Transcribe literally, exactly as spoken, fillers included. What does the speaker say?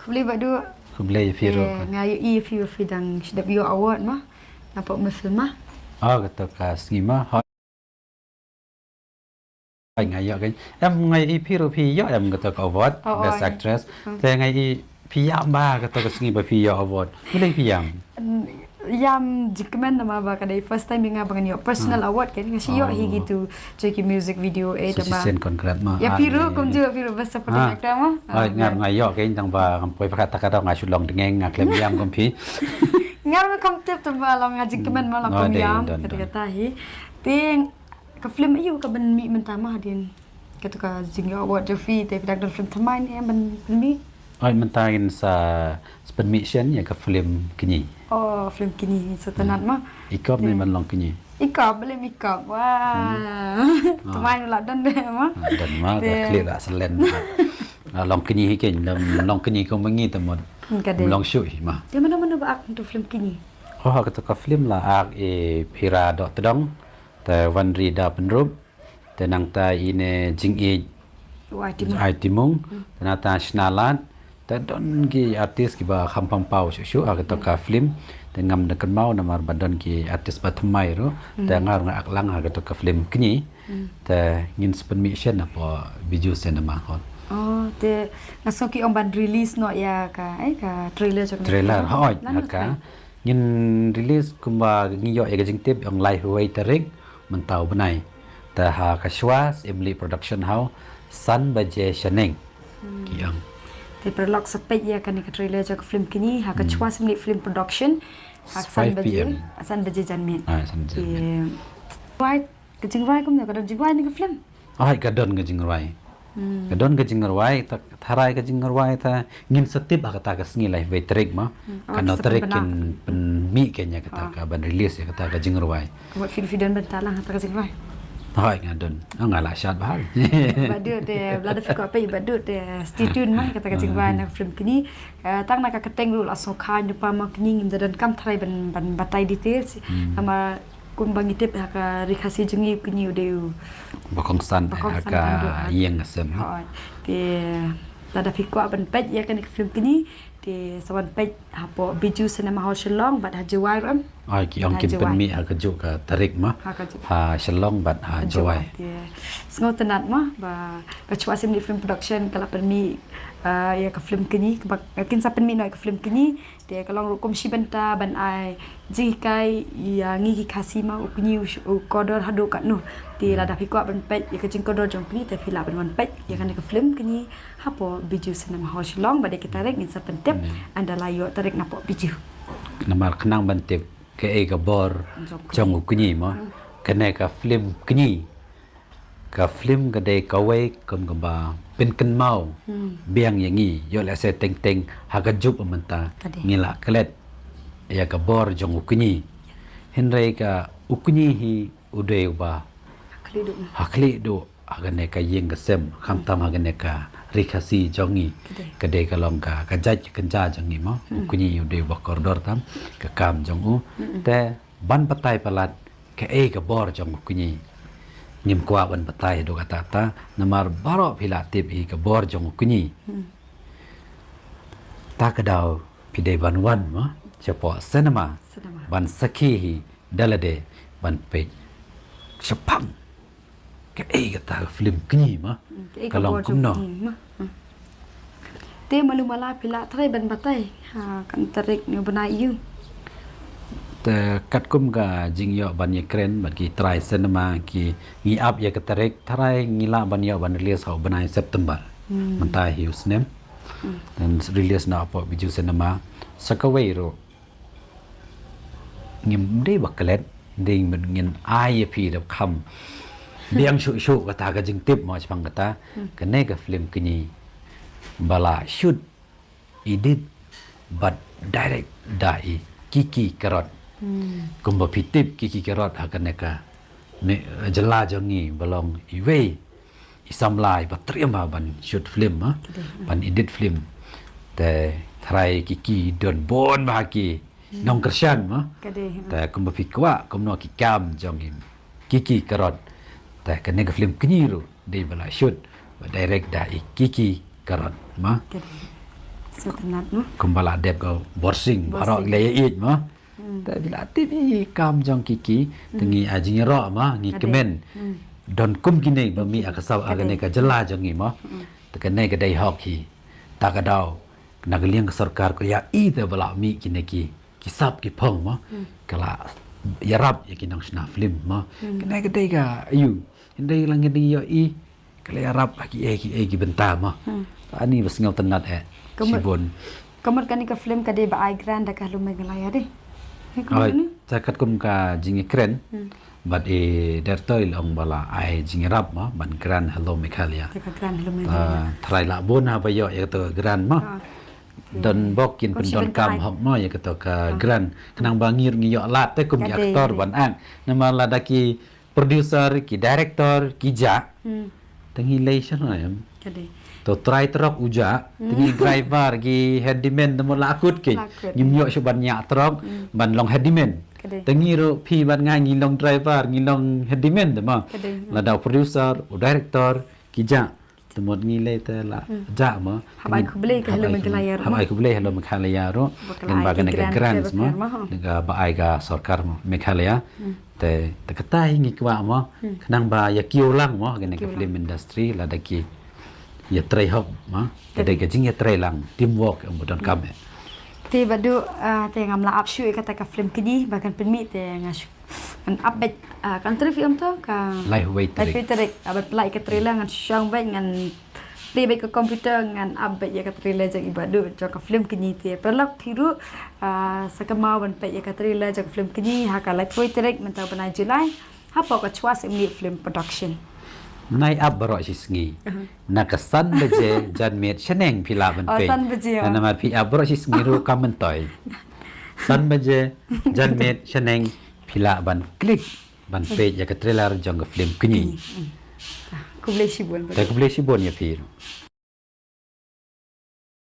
Khublei Bah Duh. Khublei ïa phi ruh. Nga ïohi ïa phi, phi dang shu dep ïoh award ma, na pop me film ma. Ah, kato ka sngi ma. Hooid, nga ïoh kein. Em, nga ïohi phi ruh phi ïoh em kato ka award, Best Actress. Te nga ïohi phi ïam ba kato ka sngi ba phi ïoh award. Balei phi ïam? Ïam jingkmen namar ba ka dei first time ïa nga ba ngan ïoh personal award kein, nga shu ïoh hi kitu jong ki music video eh. Shisien congrats ma. Ïa phi ruh kumjuh, phi ruh best supporting actor ma. Hooid, nga ïoh kein tang ba ngam poi ba kata ka daw nga shu long dngeng, nga khlem ïam kum phi. Nga ruh ngam tip tang ba long nga jingkmen ma, long khlem ïam kata kata hi. Te ka film aïu ka ban mih mynta ma hadien kato ka jingïoh award jong phi, te phi dang don film thymmai ne ban pynmih? Hooid, mynta ngin sa pynmih shen ïa ka film kñi. Oh, film kñi, ngin sa tynnad ma. I kop ne ban long kñi? I kop, balei i kop. Wah. Thymmai la don de ma. Don ma, ka khlieh la selen. Long kñi hi kein, long kñi kumba ngi te mut. Long shuh hi ma. Te mano mano ba ak tu film kñi? Oh, kato ka film la ak i Phira Dohtdong. Te Wanrida Pynrup, te nangta ine Jingïeit Ai Timung, te nangta Shna Lad, te don ki artist kiba kham pang paw shuh shuh ha kato ka film, te ngam da kynmaw namar ba don ki artist ba thymmai ruh, te nga ruh nga ak lang ha kato ka film kñi, te ngin sa pynmih shen hapoh Bijou Cinema Hall. Oh, te nga sngew ki ong ban release noh ïa ka, eh, ka trailer jong ka film. Trailer, hooid, ha ka. Ngin release kumba ngi ïoh ïa ka jingtip ong laiphew wei tarik mynta u bnai. Te ha ka shuwa Syiemlieh Production House san baje shaneng. Ki ong. Te paralok sa peit ïa kane ka trailer jong ka film kñi ha ka shuwa Syiemlieh Film Production ha san baje, san baje janmiet. Ah, san baje janmiet. Right. Ka jingrwai kumno, ka don jingrwai ne ka film? Ai, ka don ka jingrwai. Ka don ka jingrwai, ta, tharai ka jingrwai ta ngin sa tip ha kata ka sngi laiphew wei tarik ma. Kano tarik kin pynmih kein ïa kata ka ban release ïa kata ka jingrwai. Ka mut phi don bynta lang ha kata ka jingrwai? Hooid, nga don. Nga la shad bha. Bah Duh te, lada phi kwah peit Bah Duh te, stay tuned ma, kata ka jingrwai na ka film kñi. Tang na ka kyrteng ruh la sngewkha, ngi pa ma kñi ngim da donkam tharai ban, ban batai details. Namar kumba ngi tip ha ka Ri Khasi jong ngi u kñi u dei u ba kongsan ha ka ïing ka sem. Hooid. Te lada phi kwah ban peit ïa kane ka film kñi te sa wan peit hapoh Bijou Cinema Hall Shillong bad ha Jowai ruh em. Ai, ki ong kin pynmih ha kajuh ka tarik ma. Ha Shillong bad ha Jowai. Te sngewtynnad ma ba ka shuwa Syiemlieh Film Production ka la pynmih ïa ka film kñi, kin sa pynmih noh ïa ka film kñi. Te ka long ruh kum shi bynta ban ai jinghikai ïa ngi ki Khasi ma u kñi u kordor haduh katno. Te lada phi kwah ban peit ïa ka jingkordor jong u kñi te phi lah ban wan peit ïa kane ka film kñi hapoh Bijou Cinema Hall Shillong. Bad ïa ki tarik ngin sa pyntip ynda la ïoh tarik napoh Bijou. Namar khnang ban tip kaei ka bor jong u kñi ma. Kane ka film kñi Ka film ka dei kawei kum kaba pynkynmaw biang ïa ngi, ïoh lehse teng teng ha ka juk mynta ngi la klet ïa ka bor jong u kñi. Hynrei ka u kñi hi u dei uba ha khlieh duh ha kane ka ïing ka sem, khamtam ha kane ka Ri Khasi jong ngi. Ka dei ka long ka, ka jait ka kynja jong ngi mo. U kñi u dei uba kordor tam ka kam jong u. Te ban batai palat kaei ka bor jong u kñi. Ngim kwah ban batai haduh katta katta namar baroh phi la tip hi ka bor jong u kñi. Ta ka daw phi dei ban wan ma shapoh cinema ban sakhi hi da lade ban peit shaphang kaei kata ka film kñi ma. Ka long kumno. Te malu mala phi lah trai ban batai ha kan tarik ne u bnai ïu. Te katkum ka jingïoh ban ïakren bad ki trai cinema ki ngi ap ïa ka tarik, trai ngi lah ban ïoh ban release ha u bnai September. Mynta hi u snem. Te release na hapoh Bijou Cinema. Sa kawei ruh ngim dei ba klet, dei ngin ai ïa phi da kham biang shuh shuh kata ka jingtip mo shaphang kata. Kane ka film kñi ba la shoot, edit bad direct da i Kiki Karot. Kumba phi tip Kiki Karot ha kane ka jylla jong ngi ba long iwei i samla iba triem ha ban shoot film ma, ban edit film. Te trai ki ki don bun bha ki nongkyrshan ma. Te kumba phi kwah kumno ki kam jong i Kiki Karot. Te kane ka film kñi ruh dei ba la shoot ba direct da i Kiki Karot ma. Sngewtynnat, no? Kumba la dep ka Borsing, baroh ki la ïa ïeit mo. Te phi la tip ïa i kam jong ki ki, te ngi ai jingïaroh mo, ngi kmen. Don kum kine ba mih ha ka saw ha kane ka jylla jong ngi mo. Te kane ka dei hok hi. Ta ka daw na ka liang ka sorkar ka ïa i te ba la mih kine ki, ki sap ki phong mo. Ka la ïarap ïa ki nongshna film mo. Kane ka dei ka aïu. Hynrei la ngi dei ïa i ka la ïarap ha ki ei ki ei ki bynta mo. Ani ba sngewtynnat eh. Shibun. Ka mut kane ka film ka dei ba ai grant da ka Hello Meghalaya dei. Oi, ta katkum ka jingïakren. Bad i director i la ong ba la ai jingïarap mo ban grant Hello Meghalaya. Ka grant Hello Meghalaya. Trai la bun ha ba ïoh ïa kato grant mo. Don bok kin pyndonkam hok mo ïa kato ka grant. Khnang ba ngi ruh ngi ïoh lad te kum ki actor ban act. Namar lada ki producer, ki director ki jah. Te ngi lei sha em. To trai truck u jah, te ngi driver, ki handyman te mo la kut ki. Ngim ïoh shuh ban ñiah truck ban long handyman. Te ngi ruh phi bad nga ngi long driver, ngi long handyman te mo. Lada u producer, u director ki jah. Te mut ngi lei te la jah mo. Hap ai khublei ka Hello Meghalaya ruh. Hap ai khublei Hello Meghalaya ruh. Lyngba kane ka grants mo. Lyngba ba ai ka sorkar mo Meghalaya. Te, te kata hi ngi kwah mo. Khnang ba ïa kiew lang mo kane ka film industry lada ki ïa trei hok mo. Ka dei ka jingïatrei lang, teamwork em ba donkam eh. Te Bah Duh, te ngam lah ap shuh ïa kata ka film kñi ba kan pynmih te nga shu Kan ap beit, ah, kan trei film to ka Lai Huwei Tarik. Lai Huwei Tarik. Ah, ban pynlait ka trailer ngan shong beit ngan play beit ka computer ngan ap beit ïa ka trailer jong i Bah Duh jong ka film kñi te. Paralok phi ruh, ah, sa kynmaw ban peit ïa ka trailer jong ka film kñi ha ka Lai Huwei Tarik mynta u bnai July. Hapoh ka Chwa Syiemlieh Film Production. Nai ap baroh shi sngi. Na ka san baje janmiet shaneng phi lah ban peit. Oh, san baje. Namar phi ap baroh shi sngi ruh kam myntoi. San baje janmiet shaneng phi lah ban click ban peit ïa ka trailer jong ka film kñi. Khublei shibun. Te khublei shibun ïa phi.